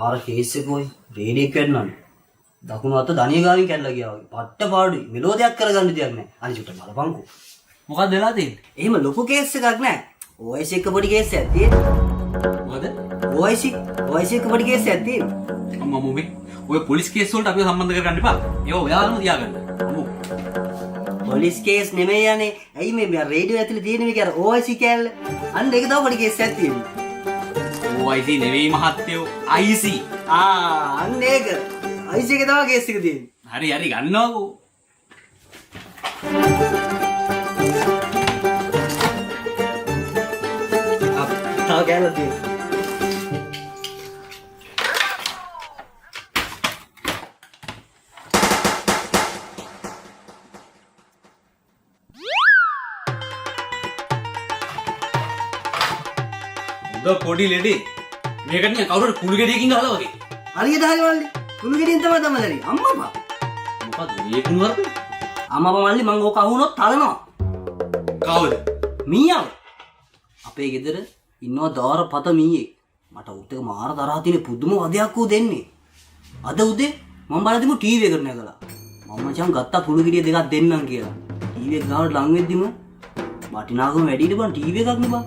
ආර case එක ඔයි radio එක කැඩුණානේ. දකුණු අත දණිය ගාවින් කැඩලා ගියා වගේ. පට්ට පාඩුයි. මෙලෝ දෙයක් කරගන්න දෙයක් නෑ. අනේ චුට්ටක් බලපන්කෝ. මොකක්ද වෙලා තියෙන්නේ? එහෙම ලොකු කේස් එකක් නෑ. OIC එක පොඩි කේස් එකක් තියෙන්නේ. මොකද? OIC OIC එක පොඩි කේස් එකක් තියෙන්නේ. අම්මා මොමේ ඔය පොලිස් කේස් වලට අපිව සම්බන්ධ කරගන්න එපා. ඒවා ඔයාලම තියාගන්න. අම්මෝ පොලිස් කේස් නෙමෙයි යන්නේ. ඇයි මේ රේඩියෝ ඇතුලේ තියෙන මේක අර OIC කෑල්ල. අන්න ඒක තව පොඩි කේස් එකක් තියෙන්නේ. OIC නෙවෙයි මහත්තයෝ IC. ආ අන්න ඒක. IC එක තව කේස් එක තියෙන්නේ. හරි හරි ගන්නවකෝ. තව කෑල්ලක් තියෙනවා. හොඳ පොඩි ලෙඩේ. මේකට නිකන් කවුරු හරි කුළු ගෙඩියකින් ගහලා වගේ. හරියට හරි මල්ලි. කුණු ගෙඩියෙන් තමයි තමලරි. අම්මපා. මොකද්ද මේ කුණු වරපේ? අම්මපා මල්ලි මං ඕක අහුනොත් තලනවා. කවුද? මීයව. අපේ ගෙදර ඉන්නවා දාර පත මීයෙක්. මට උත් එක මාර තරහ තියෙන පුදුම වදයක් ඌ දෙන්නේ. අද උදේ මං බලලා තිබු ටීවී එකට නැගලා. මම මචං ගත්තා කුණු ගෙඩිය දෙකක් දෙන්නම් කියලා. ටීවී එක ගාවට ලං වෙද්දිම වටිනාකම වැඩි නේ බං ටීවී එකක් නේ බං.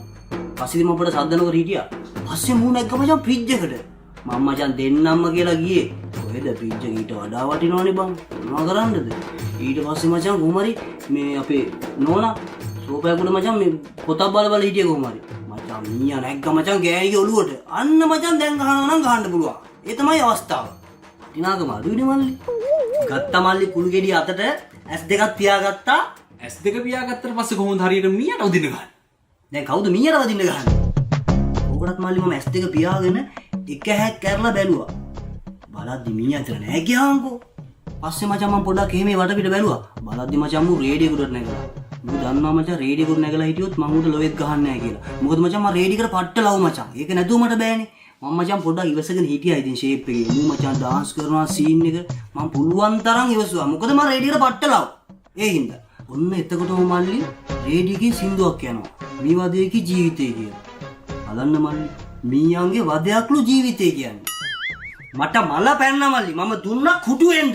පස්සේදී මම පොඩ සද්ද නොකර හිටියා. පස්සේ මූ නැග්ග මචං ෆ්‍රිජ් එකට. මම මචං දෙන්නම්ම කියලා ගියේ. කොහෙද ෆ්‍රිජ් එක ඊට වඩා වටිනවනේ බං. මොනවා කරන්නද? ඊට පස්සේ මචං කොහොම හරි මේ අපේ නෝනා සෝෆා උඩ මචං මේ පොතක් බල බල හිටියේ කොහොම හරි. මචං මීයා නැග්ග මචං ගෑණිගේ ඔලුවට. අන්න මචං දැන් ගහනවා නම් ගහන්න පුළුවන්. ඒ තමයි අවස්ථාව. වටිනාකම අඩුයිනේ මල්ලි. ගත්ත මල්ලි කුළු ගෙඩිය අතට ඇස් දෙකක් පියාගත්තා. ඇස් දෙක පියාගත්තට පස්සේ කොහොමද හරියට මීයට වදින්න ගහන්නේ? දැන් කවුද මීයට වදින්න ගහන්නේ? ඕකටත් මල්ලි මම ඇස් දෙක පියාගෙන එක හැක් කරලා බැලුවා. බලද්දි මීයා අතර නෑ ගියාංකෝ. පස්සේ මචං මම පොඩ්ඩක් එහෙම වටපිට බැලුවා. බලද්දි මචං මූ රේඩියෝ එකට නැගලා. මූ දන්නවා මචං රේඩියෝ එකට නැගලා හිටියොත් මං ඌට ලොවෙත් ගහන්නේ නෑ කියලා. මොකද මචං මං රේඩියෝ එකට පට්ට ලව් මචං. ඒක නැතුව මට බෑනේ. මං මචං පොඩ්ඩක් ඉවසගෙන හිටියා ඉතින් ෂේප් එකේ. මූ මචං ඩාන්ස් කරනවා සීන් එක මං පුළුවන් තරම් ඉවසුවා. මොකද මං රේඩියෝ එකට පට්ට ලව්. ඒ හින්දා. ඔන්න එතකොටම මල්ලි රේඩියෝ එකේ සින්දුවක් යනවා. මී වදයකි ජීවිතේ කියලා. බලන්න මල්ලි මීයන්ගේ වදයක්ලු ජීවිතේ කියන්නේ. මට මල පැන්න මල්ලි මම දුන්නා කුඩු වෙන්න.